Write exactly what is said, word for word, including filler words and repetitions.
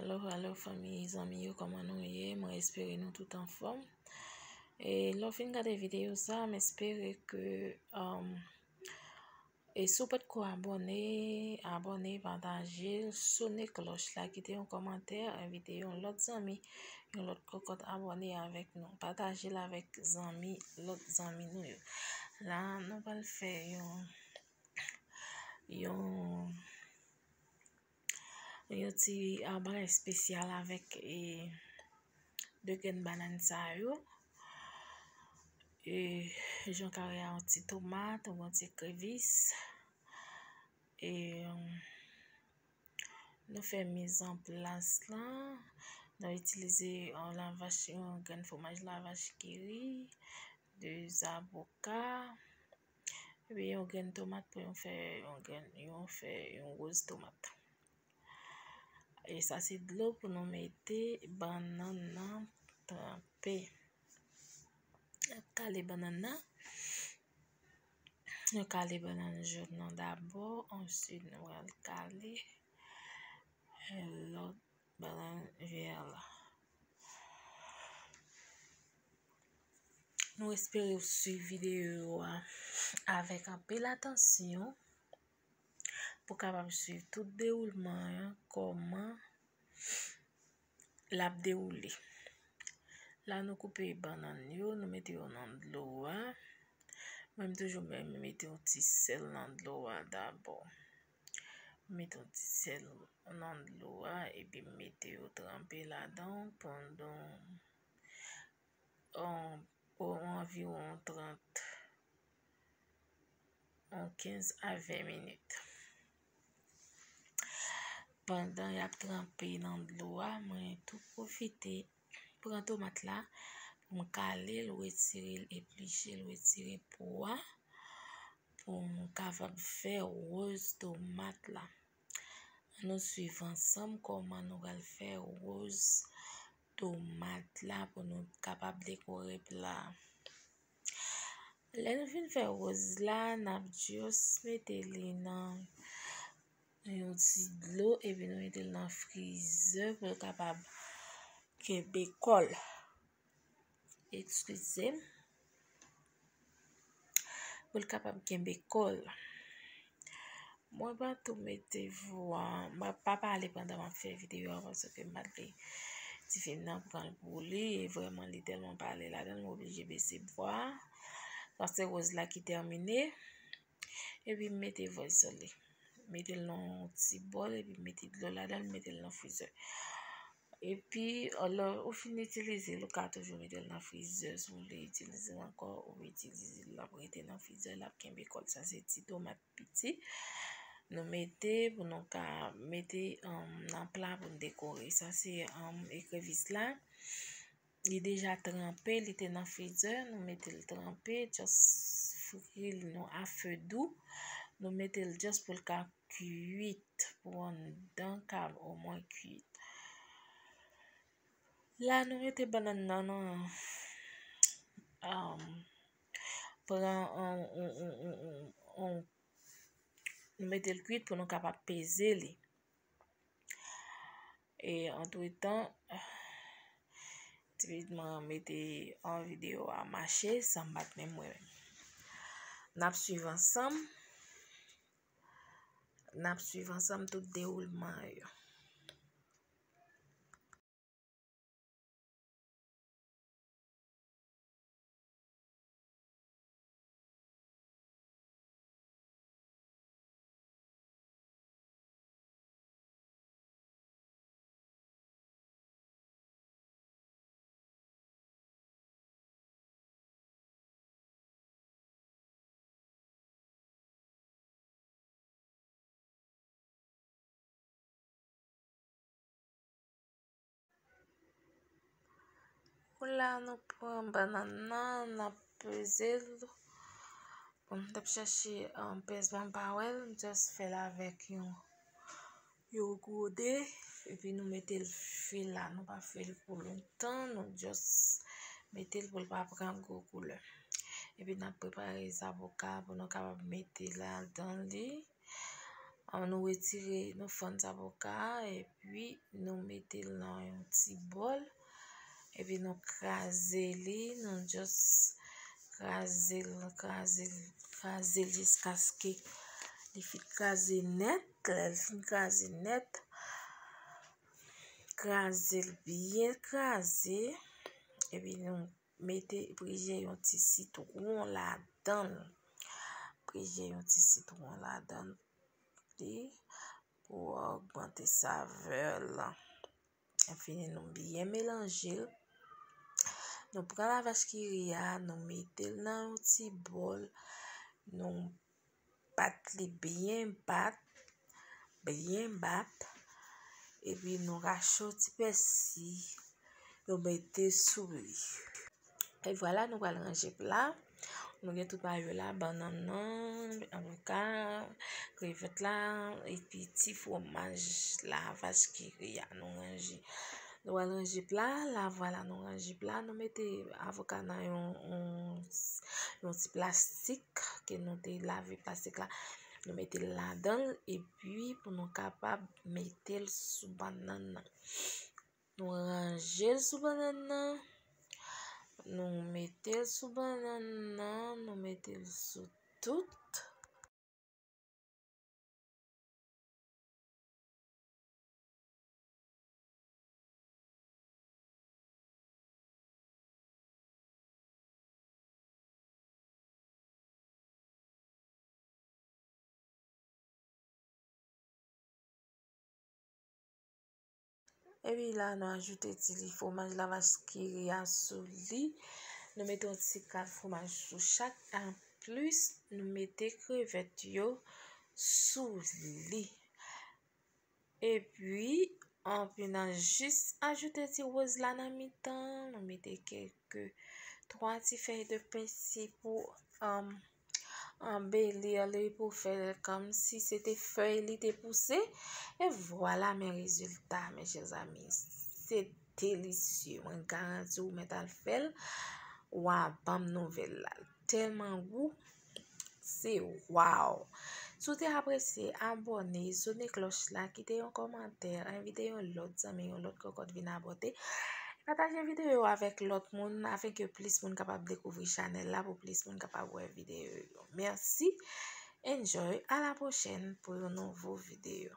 Alo, alo, fanmi, zanmi yo, kòman nou ye? Mwen espere nou tout anfòm. E lè w fin gade videyo sa, m espere ke, um, e si w potko abòne, abòne, pataje l, sone klòch la, kite yon kòmantè, envite yon lòt zanmi, yon lòt kòkòt abòne avèk nou. Pataje l avèk zanmi, lòt zanmi nou yo. La, nou pral fè yon, yon, yon ti, ah, bagay espesyal avèk, e, de grenn bannann sa yo. E, jan w ka wè a, yon ti tomat, yon ti ekrevis. E, nou fè mizanplas la. Nou itilize, ah, lavach, yon grenn fwomaj lavach kiri, de zaboka, epi yon grenn tomat pou yon fè, yon grenn, yon fè, yon woz tomat. E sa se dlo pou nou mete bannann nan tranpe. N ap kale bannann nan. Nou kale bannann jòn nan dabò, answit nou pral kale, eh, lòt bannann vè la. Nou espere w swiv videyo a avèk anpil atansyon pou w kapab swiv tout dewoulman an, kòman l ap dewoule. La, nou koupe bannann yo, nou mete yo nan dlo a. Mwen, m toujou renmen mete yon ti sèl nan dlo a dabò. M mete yon ti sèl nan dlo a, epi m mete yo tranpe ladan pandan, um, o, anviwon trant, yon kenz a ven minit. Pandan y ap tranpe nan dlo a, mwen tou pwofite pran tomat la pou m kale l, retire l, epliche l, retire po a, pou m kapab fè woz tomat la. Ann nou swiv ansanm kòman nou pral fè woz tomat la pou nou kapab dekore pla a. Lè nou fin fè woz la, n ap just mete li nan yon ti dlo, epi nou mete l nan frizè pou l kapab kenbe kò l. Eskize m. Pou l kapab kenbe kò l. Mwen pa tou mete vwa, mwen pa pale pandan m ap fè videyo a, paske m pa t vle tifi m nan pran l pou li, e vrèman li tèlman pale ladan l, m oblije bese vwa a. Sa se woz la ki tèmine. Epi m mete vòl sou li. Mete l nan yon ti bòl, epi m mete dlo ladan l, mete l nan frizè. Epi, lè ou fin itilize l, ou ka toujou mete l nan frizè. Si w vle itilize l ankò, ou itilize l, l ap rete nan frizè, l ap kenbe kò l. Sa se ti tomat piti. Nou mete pou nou ka mete, um, nan pla pou n dekore. Sa se, um, ekrevis la. Li deja tranpe, li te nan frizè, nou mete l tranpe, just fri l nou a fe dou. Nou mete l just pou l ka kuit, pou anndan ka omwen kuit. La, nou mete bannann nan, nan, um, pran on, on, on, on, on, on, nou mete l kuit pou nou kapab peze li. E antretan, ti pitit mwen mete an videyo a mache san m pa t menm wè menm. N ap swiv ansanm. N ap swiv ansanm tout dewoulman yo. Pou la, nou pran bannann nan, n ap peze l. Bon, m t ap chache, um, pèz mwen, m pa wè l, m just fè l avèk yon, yon gode, epi nou mete l fri la, nou pa fè l pou lontan, nou just mete l pou l pa pran gwo koulè. Epi n ap prepare zaboka pou nou kapab mete ladan li. An, nou retire, nou fann zaboka a, epi Nou mete l nan yon ti bòl. Epi nou kraze li, nou just kraze l, kraze l, kraze l jiskaske li fin kraze nèt. Lè l fin kraze nèt, kraze l byen kraze. Epi nou mete, prije yon ti sitwon ladan l. Prije yon ti sitwon ladan li pou ogmante savè l. Fini nou byen melanje l. Nou pran lavach kiri a, nou mete l nan yon ti bòl. Nou bat li byen bat, byen bat. Epi nou rache yon ti pèsi, nou mete sou li. E vwala, nou pral ranje pla. Nou gen tout bagay yo la, bannann nan, avoka, krevèt la, epi ti fwomaj lavach kiri a, nou ranje. Nou pral ranje pla, la vwala, nou ranje pla, nou mete avoka nan yon, yon, yon ti plastik, ke nou te lave plastik la, nou mete l ladan l, epi pou nou kapab mete l sou bannann nan. Nou ranje l sou bannann nan. Nou mete l sou bannann nan. Nou mete l sou tout. Epi la, nou ajoute ti li fwomaj lavach kiri a sou li. Nou mete yon ti kat fwomaj sou chak. Anplis, nou mete krevèt yo sou li. Epi, anpi, n a jis ajoute ti woz la nan mitan. Nou mete kèlke twa ti fèy de pèsi pou, um, anbeli li, pou fè l kòmsi se te fèy li te pouse. E vwala, men rezilta, mes chers amis. Se delisye. Mwen garanti w mèt al fè l. W a ban m nouvèl la. Tèlman gou. Se waw! Si w te apresye, abòne, sone klòch la, kite yon kòmantè, envite yon lòt zanmi, yon lòt kòkòt vin abòne. Pataje videyo avèk lòt moun, afenke plis moun kapab dekouvri chanèl la, pou plis moun kapab wè videyo yo. Mèsi. Enjoy. A la pwochèn pou yon nouvo videyo.